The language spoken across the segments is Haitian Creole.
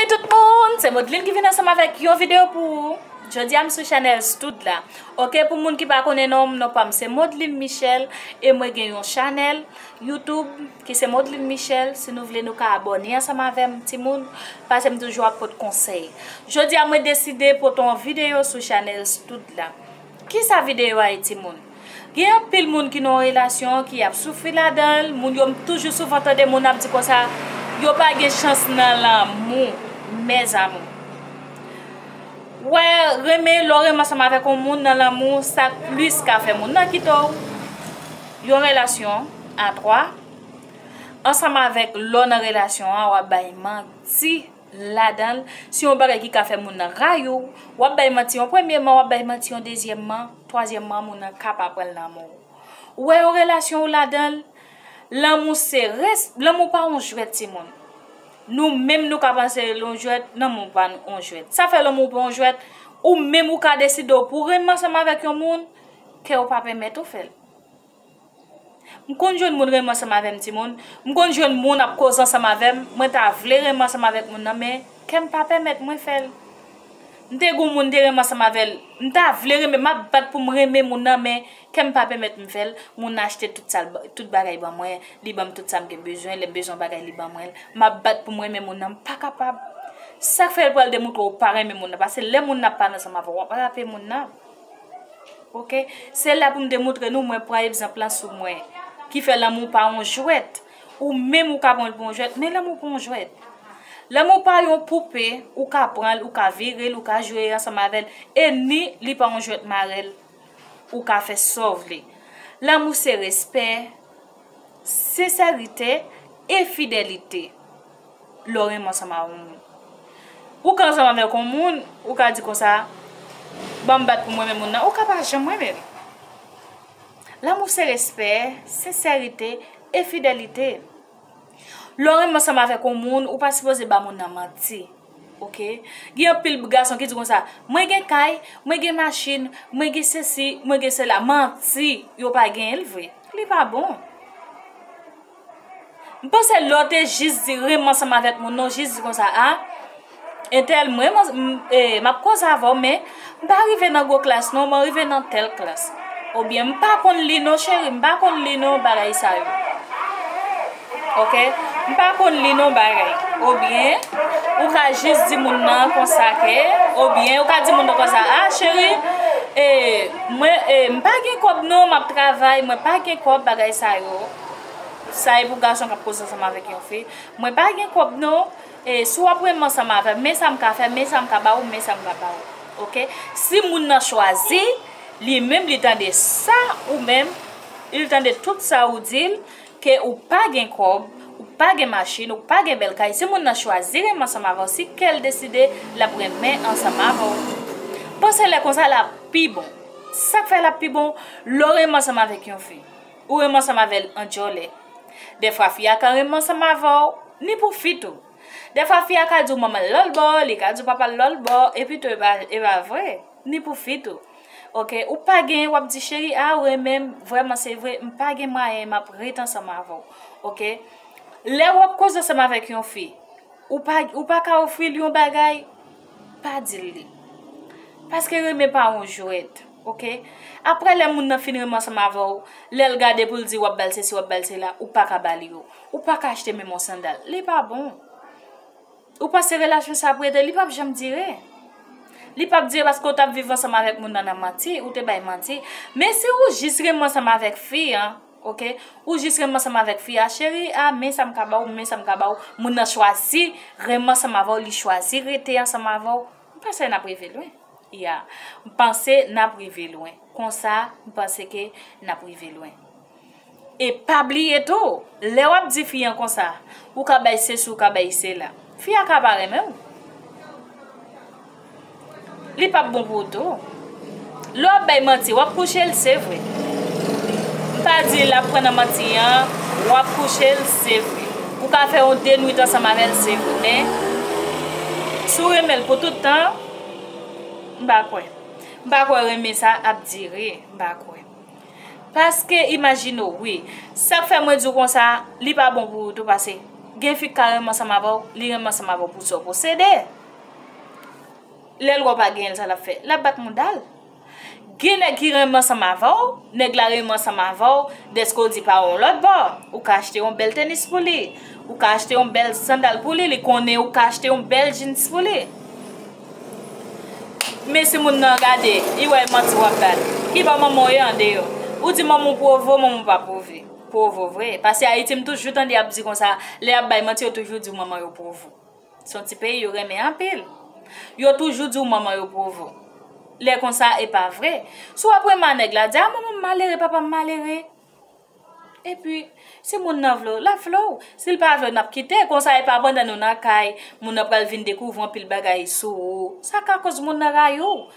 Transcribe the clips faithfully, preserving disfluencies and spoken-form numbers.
Tout moun, se Modline ki vin ansanm avèk yon videyo pou ou. Jodi a m sou chanèl Stoud la. Oke, pou moun ki pa konnen non m, non pa m se Modline Michel, e mwen gen yon chanèl YouTube ki se Modline Michel. Si nou vle, nou ka abòne ansanm avè m, timoun, paske m toujou ap pot konsèy. Jodi a mwen deside pote yon videyo sou chanèl Stoud la. Kisa videyo a ye, timoun? Gen anpil moun ki nan yon relasyon ki ap soufri ladan l. Moun yo, m toujou souvan tande moun ap di konsa, yo pa gen chans nan lanmou, mes amours. Wè, renmen, lè w renmen ansanm avèk yon moun nan lanmou, sa k plis ka fè moun nan kite w. Yon relasyon a twa, ansanm avèk lè w nan relasyon an, w ap bay manti ladan l. Se yon bagay ki ka fè moun nan rayi w. W ap bay manti yon premye mwa, w ap bay manti yon dezyèm mwa, twazyèm mwa, moun nan ka pa pran l nan men w. Ou wè yon relasyon ou ladan l, lanmou se res-, lanmou pa yon jwèt, timoun. Nou menm nou ka panse l yon jwèt, lanmou pa yon jwèt. Sa fè lanmou pa yon jwèt, ou menm ou ka deside w pou renmen ansanm avèk yon moun, kè w pa pèmèt ou fè l. M konn jwenn moun renmen ansanm avè m, timoun. M konn jwenn moun ap koze ansanm avè m. Mwen ta vle renmen ansanm avèk moun nan, men kè m pa pèmèt mwen fè l. M te gen yon moun m te renmen ansanm avè l. M ta vle renmen, m ap bat pou m renmen moun nan, men kè m pa pèmèt m fè l. Moun nan achte tout sa l ba-, tout bagay ban mwen. Li ban m tout sa m gen bezwen. Lè m bezwen yon bagay, li ban mwen l. M ap bat pou m renmen moun nan. M pa kapab. Sa k fè l pral demontre w pa renmen moun nan? Paske lè moun nan ap pale ansanm avè w, w ap rape moun nan. Oke? Se la pou m te montre nou, mwen pran egzanp lan sou mwen, ki fè lanmou pa yon jwèt. Ou menm ou ka pran l pou yon jwèt, men lanmou pa yon jwèt. Lanmou pa yon poupe, ou ka pran l, ou ka vire l, ou ka jwe ansanm avè l, e ni li pa yon jwèt marèl, ou ka fè sa w vle. Lanmou se respè, sensète e fidelite. Lè w renmen ansanm ak yon moun. Ou ka ansanm avèk yon moun, ou ka di konsa, ban m bat pou m renmen moun nan, ou ka pa janm renmen l. Lanmou se respè, sensète e fidelite. Lè w renmen ansanm avèk yon moun, ou pa sipoze ba moun nan manti. Oke? Gen anpil gason ki di konsa, mwen gen kay, mwen gen machin, mwen gen sesi, mwen gen sela. Manti, yo pa genyen l vre. Li pa bon. M panse lè w te jis di renmen ansanm avèk moun nan, w jis di konsa, a, entèl, mwen, m, m, e, m ap koze avè w, men m pa rive nan gwo klas non, mwen rive nan tèl klas. Oubyen, m pa konn li non, cheri, m pa konn li non, bagay sa yo. Oke? M pa konn li non, bagay. Oubyen, ou ka jis di moun nan konsa ke, oubyen, ou ka di moun nan konsa, a, cheri, e, mwen, e, m pa gen kòb non, m ap travay, mwen pa gen kòb, bagay sa yo. Sa e pou gason k ap koze ansanm avèk yon fi. Mwen pa gen kòb non. E, si w ap renmen ansanm avè m, men sa m ka fè, men sa m ka ba ou, men sa m ka ba ou. Oke? Si moun nan chwazi, li menm li tande sa ou menm, li tande tout sa ou di l, ke ou pa gen kòb, ou pa gen machin, ou pa gen bèl kay, si moun nan chwazi renmen ansanm avè w, si kè l deside l ap renmen ansanm avè w, panse lè konsa l ap pi bon. Sa k fè l ap pi bon, lè w renmen ansanm avèk yon fi. Ou renmen ansanm avè l an djòlè. Dèfwa fi a ka renmen ansanm avè w, ni pou fi tou. Dèfwa fi a ka di w manman l lòt bò, li ka di w papa l lòt bò, epi tou e pa, e pa vre, ni pou fi tou. Oke, ou pa gen, w ap di cheri a, ou renmen m, vrèman se vre, m pa gen mwayen, m ap ret ansanm avè w. Oke? Lè w ap koze ansanm avèk yon fi, ou pa, ou pa ka ofri l yon bagay, pa di l li. Paske renmen pa yon jwèt, oke? Apre lè moun nan fin renmen ansanm avè w, lè l gade pou l di w ap ba l sesi, w ap ba l sela, ou pa ka ba l yo. Ou pa ka achte menm yon sandal. Li pa bon. Ou panse relasyon sa ap rete? Li p ap janm dire. Li p ap dire paske w t ap viv ansanm avèk moun nan nan manti, ou te bay manti. Men si ou jis renmen ansanm avèk fi an, oke? Ou jis renmen ansanm avèk fi a, cheri a, men sa m ka ba w, men sa m ka ba w. Moun nan chwazi renmen ansanm avè w, li chwazi rete ansanm avè w. M panse n ap rive lwen. Ya, m panse n ap rive lwen. Konsa, m panse ke n ap rive lwen. E pa bliye tou, lè w ap di fi an konsa, ou ka bay sesi, ou ka bay sela. Fi a ka pa renmen w. Li p ap bon pou ou tou. Lè w ap bay manti, w ap kouche l, se vre. M pa di l ap pran nan manti an, w ap kouche l, se vre. Ou ka fè yon de nwit ansanm avè l, se vre. Men, si w renmen l pou tout tan, m pa kwè. M pa kwè renmen sa ap dire, m pa kwè. Paske imajine w, wi. Sa k fè mwen di w konsa, li pa bon pou ou tou pase. Gen fi k ka renmen ansanm avè w, li renmen ansanm avè w pou sa w posede. Lè l wè w pa genyen l, sa l ap fè? L ap bat mouda l. Gen nèg ki renmen ansanm avè w, nèg la renmen ansanm avè w, dèske w di pa yon lòt bò. Ou ka achte yon bèl tenis pou li, ou ka achte yon bèl sandal pou li, li konnen ou ka achte yon bèl jeans pou li. Men si moun nan gade, li wè e manti w ap ba l. Ki bò manman w ye andeyò? Ou di manman w pwovo, manman w pa pwove. Pwovo vre. Paske Ayiti, m toujou tande y ap di konsa, lè y ap bay manti, yo toujou di w manman yo pwovo. Se yon ti peyi yo renmen anpil. Yo toujou di w manman yo pwovo. Lè konsa, e pa vre. Si w ap renmen a nèg la, di, a, manman m malere, papa m malere. Epi, si moun nan vle w, l ap vle w. Si l pa vle w, n ap kite. Konsa, e pa pandan nou nan kay, moun nan pral vin dekouvri anpil bagay sou ou. Sa ka koz moun nan rayi w.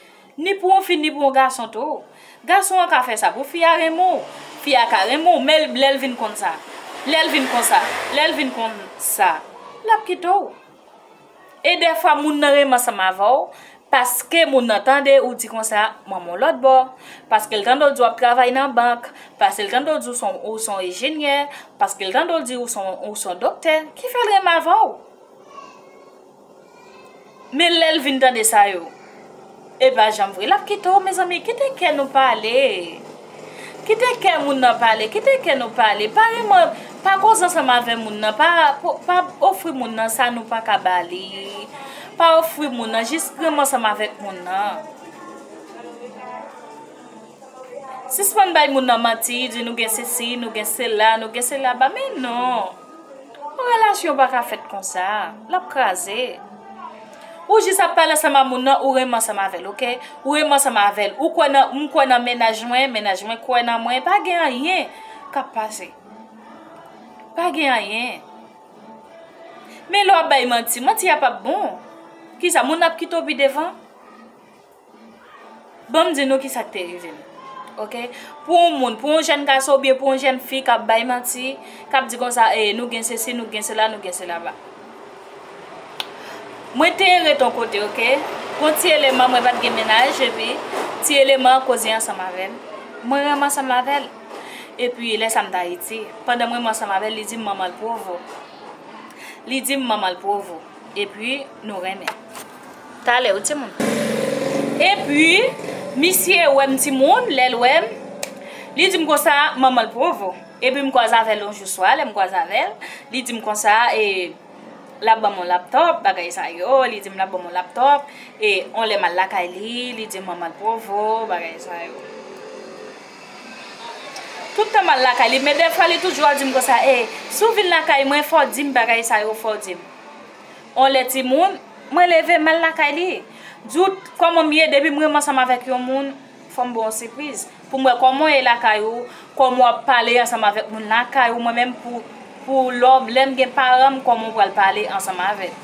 Ni pou yon fi, ni pou yon gason tou. Gason an ka fè sa pou fi a renmen w. Fi a ka renmen w, men lè l vin konn sa. Lè l vin konsa. Lè l vin konsa. L ap kite w. E dèfwa moun nan renmen ansanm avè w, paske moun nan tande ou di konsa, manman w lòt bò, paske l tande w di w ap travay nan bank, paske l tande w di w se yon, ou se yon enjenyè, paske l tande w di ou se yon, ou se yon doktè, ki fè l renmen avè w. Men lè l vin tande sa yo, e pa janm vre. L ap kite w, mezanmi, kite kè nou pale. Kite kè moun nan pale, kite kè nou pale. Pa renmen, pa koze ansanm avè moun nan, pa, pa ofri moun nan sa nou pa ka ba li. Pa ofri moun nan, jis renmen ansanm avèk moun nan. Sispann bay moun nan manti, di nou gen sesi, nou gen sela, nou gen sela ba. Men non. Yon relasyon pa ka fèt konsa. L ap kraze. Ou jis ap pale ansanm a moun nan, ou renmen ansanm avè l, oke? Ou renmen ansanm avè l. Ou kwè nan, m kwè nan mennaj mwen, mennaj mwen kwè nan mwen. Pa gen anyen k ap pase. Pa gen anyen. Men lè w ap bay manti, manti a p ap bon. Kisa, moun nan ap kite w pi devan? Ban m di nou kisa k te rive m. Oke? Pou yon moun, pou yon jèn gason oubyen pou yon jèn fi k ap bay manti, k ap di konsa, e, nou gen sesi, nou gen sela, nou gen sela ba. Mwen te rete yon kote, oke? Gon ti eleman, mwen pa t gen mennaj, epi ti eleman an koze ansanm avè m. Mwen renmen ansanm avè l. Epi lè sa m t Ayiti, pandan mwen renmen ansanm avè l, li di m manman l pwovo. Li di m manman l pwovo. Epi nou renmen. Talè wi timoun. Epi misye wè m timoun, lè l wè m, li di m konsa manman l pwovo. Epi m kwaze avè l yon jou swa, lè m kwaze avè l, li di m konsa, e, l ap ban m yon laptòp, bagay sa yo, li di m l ap ban m yon laptòp, e, yon lè m al lakay li, li di m manman l pwovo, bagay sa yo. Tout tan m al lakay li, men dèfwa li toujou ap di m konsa, e, si w vin lakay mwen, fò w di m bagay sa yo, fò w di m. On lè timoun, mwen leve, m al lakay li. Di w kòman m ye, depi m renmen ansanm avèk yon moun, fò m ba w yon sipriz. Pou m wè kòman w ye lakay ou, kòman w ap pale ansanm avèk moun lakay ou, mwen menm pou, pou lè, lè m gen paran m, kòman w pral pale ansanm avè l.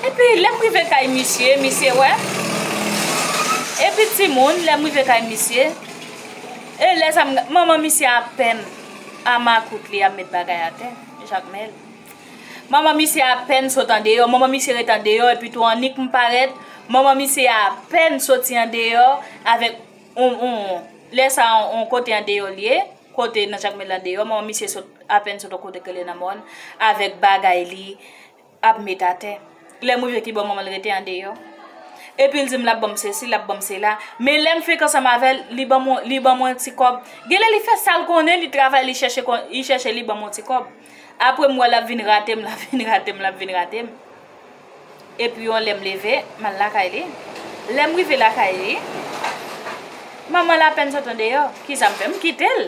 Epi lè m rive kay misye, misye wè. Epi timoun, lè m rive kay misye, e lè sa m, manman misye apèn a makout li ap met bagay atè, jakmèl. Manman misye apèn sot andeyò, manman misye ret andeyò, epi tou annik m parèt, manman misye apèn soti andeyò avèk on, on, lè sa on, on kote andeyò l ye, kote nan jakmèl andeyò, manman misye sot, apèn sot on kote k rele nan mòn, avèk bagay li, ap met atè. Lè m rive kibò manman l rete andeyò. Epi l di m l ap ban m sesi, l ap ban m sela. Men lè m fenk ansanm avè l, li ban m, li ban m yon ti kòb. Genlè li fè sa l konnen, li travay, li chèche, li chèche, li ban m yon ti kòb. Apre m wè l ap vin rate m, l ap vin rate m, l ap vin rate m. Epi yon lè m leve, m al lakay li. Lè m rive lakay li, manman l apèn sot andeyò. Kisa m fè? M kite l.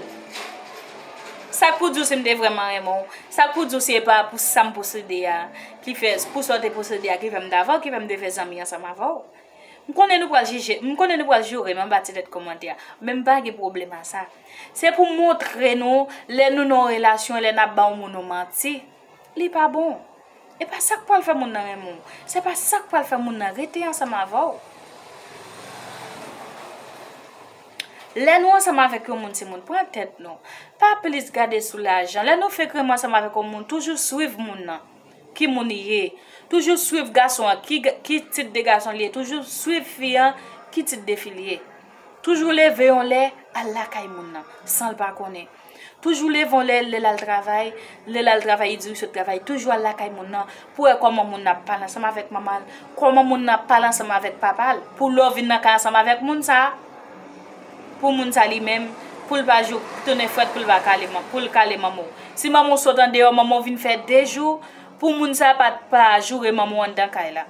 Sa k pou di w si m te vrèman renmen w? Sa k pou di w si e pa pou sa m posede a ki fè, pou sa w te posede a ki fè m t avè w, ki fè m te fè zanmi ansanm avè w? M konnen nou pral jije, m konnen nou pral joure m anba ti tèt kòmantè a, men m pa gen pwoblèm a sa. Se pou montre nou, lè nou nan yon relasyon, lè n ap ba yon moun yon manti, li pa bon. E pa sa k pral fè moun nan renmen w. Se pa sa k pral fè moun nan rete ansanm avè w. Lè nou ansanm avèk yon moun, timoun, pran tèt nou. Pa plis gade sou lajan. Lè nou fenk renmen ansanm avèk yon moun, toujou swiv moun nan. Ki moun li ye? Toujou swiv gason an. Ki, ki tit de gason li ye? Toujou swiv fi an. Ki tit de fi li ye? Toujou leve yon lè, al lakay moun nan, san l pa konnen. Toujou leve yon lè, lè l al travay, lè l al travay, li di li sot travay, toujou al lakay moun nan, pou wè kòman moun nan ap pale ansanm avèk manman l, kòman moun nan ap pale ansanm avèk papa l, pou lè w vin nan kay ansanm avèk moun sa a, pou moun sa li menm, pou l pa jou tounen frèt, pou l pa kale man-, pou l kale manman w. Si manman w sot andeyò, manman w vin fè de jou, pou moun sa pa, pa joure manman w anndan kay la.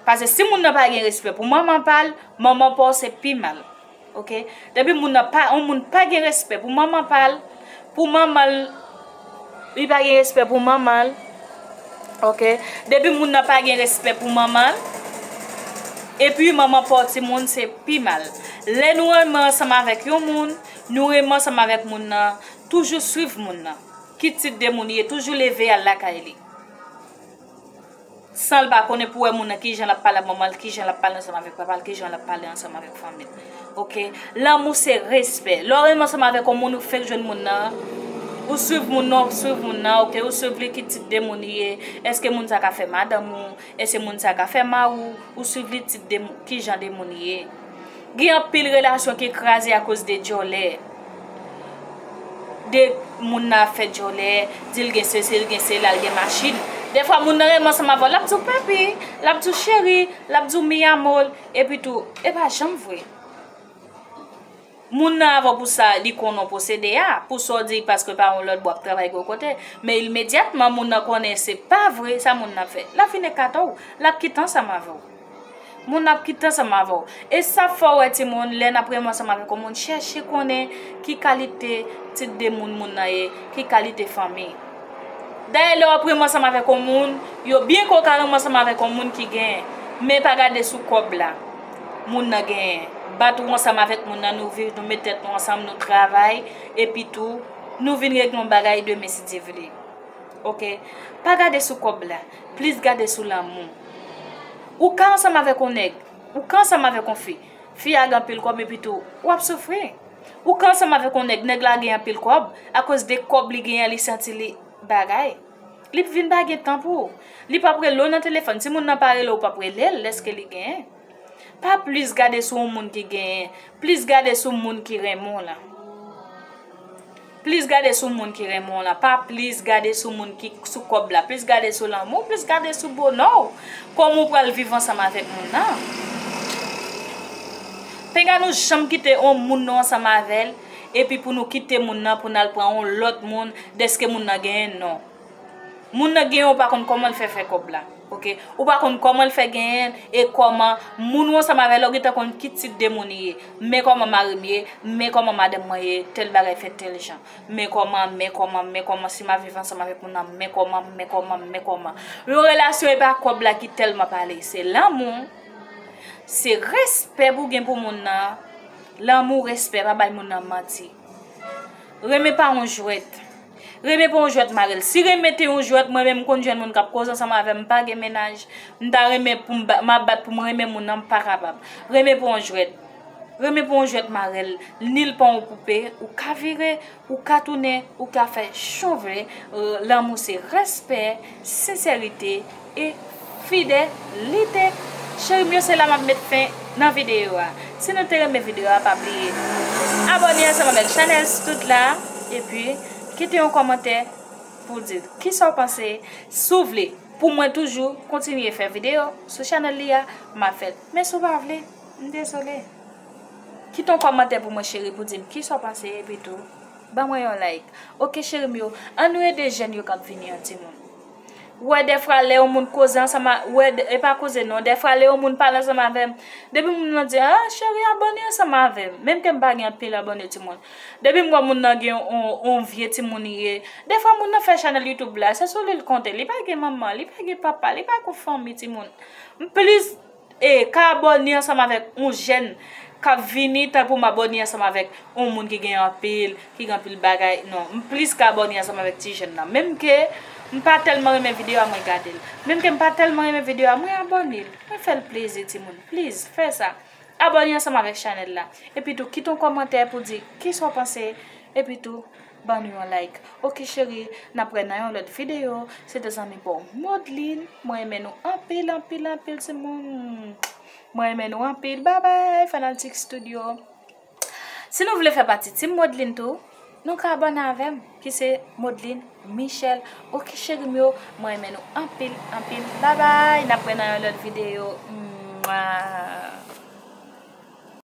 Paske si moun nan pa gen respè pou manman pa l, manman pa w se pi mal. Oke? Depi moun nan pa, yon moun pa gen respè pou manman pa l, pou manman l, li pa gen respè pou manman l. Oke? Depi moun nan pa gen respè pou manman l, epi manman pa w timoun se pi mal. Lè nou renmen ansanm avèk yon moun, nou renmen ansanm avèk moun nan, toujou swiv moun nan. Ki tit de moun li ye, toujou leve al lakay li. San l pa konnen pou wè moun nan kijan l ap pale ak manman l, kijan l ap pale ansanm avèk papa l, kijan l ap pale ansanm avèk fanmi l. Oke? Lanmou se respè. Lè w renmen ansanm avèk yon moun, ou fenk jwenn moun nan, ou swiv moun nan, ou swiv moun nan, oke? Ou swiv li ki tit de moun li ye, èske moun sa ka fè madanm ou, èske moun sa ka fè mari w, ou swiv li tit de mou-, kijan de moun li ye. Gen anpil relasyon ki kraze akoz de djòlè. De moun nan ap fè djòlè, di l gen sesi, l gen sela, l gen machin. Dèfwa moun nan renmen ansanm avè w, l ap di w papi, l ap di w cheri, l ap di w mi amor, epi tou, e pa janm vre. Moun nan avè w pou sa, li konnen w posede a, pou sa w di paske pa yon lòt bò ap travay gwo kote. Men imedyatman moun nan konnen se pa vre sa moun nan ap fè, l ap vin ekate w, l ap kite ansanm avè w. Moun ap kite ansanm avè w. E sa fè w wè timoun, lè n ap renmen ansanm avèk yon moun, chèche konnen ki kalite tit de moun moun nan ye, ki kalite fanmi. Dayè, lè w ap renmen ansanm avèk yon moun, yo byen ke w ka renmen ansanm avèk yon moun ki genyen, men pa gade sou kòb la moun nan genyen. Bat ou ansanm avèk moun nan, nou viv, nou met tèt nou ansanm, nou travay, epi tou, nou vin regle yon bagay demen si Dye vle. Oke? Pa gade sou kòb la, plis gade sou lanmou. Ou ka ansanm avèk yon nèg, ou ka ansanm avèk yon fi, fi a gen anpil kòb epi tou, w ap soufri. Ou ka ansanm avèk yon nèg, nèg la gen anpil kòb, akoz de kòb li genyen, li santi li bagay. Li vin pa gen tan pou ou. Li p ap rele w nan telefòn. Si moun nan pa rele w, ou p ap rele l, lèske li genyen. Pa plis gade sou yon moun ki genyen, plis gade sou moun ki renmen w lan. Plis gade sou moun ki renmen w lan, pa plis gade sou moun ki sou kòb la, plis gade sou lanmou, plis gade sou bonè w, kòman w pral viv ansanm avèk moun nan. Penga nou janm kite yon moun nou ansanm avè l, epi pou nou kite moun nan, pou n al pran yon lòt moun, dèske moun nan genyen, non. Moun nan genyen, ou pa konn kòman l fè fè kòb la. Oke? Ou pa konn kòman l fè genyen l, e kòman moun ou ansanm avè l, ou gentan konn ki tit de moun li ye. Men kòman mari m ye, men kòman madanm mwen ye, tèl bagay fèt tèl jan. Men kòman, men kòman, men kòman, si m ap viv ansanm avèk moun nan, men kòman, men kòman, men kòman. Yon relasyon e pa kòb la ki tèlman pale, se lanmou, se respè pou gen pou moun nan. Lanmou, respè, pa bay moun nan manti. Renmen pa yon jwèt. Renmen pa yon jwèt mare l. Si renmen te yon jwèt, mwen menm m konn jwenn moun k ap koze ansanm avè m, m pa gen mennaj. M ta renmen pou m ba-, m ap bat pou m renmen moun nan, m pa kapab. Renmen pa yon jwèt. Renmen pa yon jwèt mare l. Ni l pa yon poupe, ou ka vire, ou ka tounen, ou ka fè jan w vle. Lanmou se respè, sensèite, e fidelite. Cheri m yo, se la m ap met fen nan videyo a. Si nou te renmen videyo a, pa bliye abòne ansanm avèk chanèl Stout la, epi kite yon kòmantè pou di kisa w panse. Si w vle pou mwen toujou kontinye fè videyo sou chanèl li a, m ap fè l. Men si w pa vle, m dezole. Kite yon kòmantè pou mwen, cheri, pou di m kisa w panse, epi tou, ban mwen yon like. Oke, cheri m yo, ann nou ede jèn yo k ap vini an, timoun. Ou wè, dèfwa, lè yon moun koze ansanm a, ou wè, e pa koze non, dèfwa, lè yon moun pale ansanm avè m, depi moun nan di, "Ah, cheri, abòne ansanm avè m." Menm ke m pa gen anpil abòne, timoun. Depi m wè moun nan gen yon, yon vye timoun li ye, dèfwa moun nan fè chanèl YouTube la, se sou li l konte. Li pa gen manman, li pa gen papa, li pa gen fanmi, timoun. M plis e ka abòne ansanm avèk yon jèn k ap vini, tankou m abòne ansanm avèk yon moun ki gen anpil, ki gen anpil bagay. Non, m plis ka abòne ansanm avèk ti jèn nan. Menm ke m pa tèlman renmen videyo a, mwen gade l. Menm ke m pa tèlman renmen videyo a, mwen abòne l. Mwen fè l plezi, timoun. Please, fè sa. Abòne ansanm avèk chanèl la. Epi tou, kite yon kòmantè pou di kisa w panse. Epi tou, ban nou yon like. Oke, cheri, n ap wè nan yon lòt videyo. Se te zanmi pa w, Modline. Mwen renmen nou anpil, anpil, anpil, timoun. Mwen renmen nou anpil. Babay, Fanatik Studio. Si nou vle fè pati Team Modline tou, Nou ka abòne avè m, ki se Modeline Michel. Oke, cheri m yo, mwen renmen nou anpil, anpil. Babay, n ap wè nan yon lòt videyo. Mwa.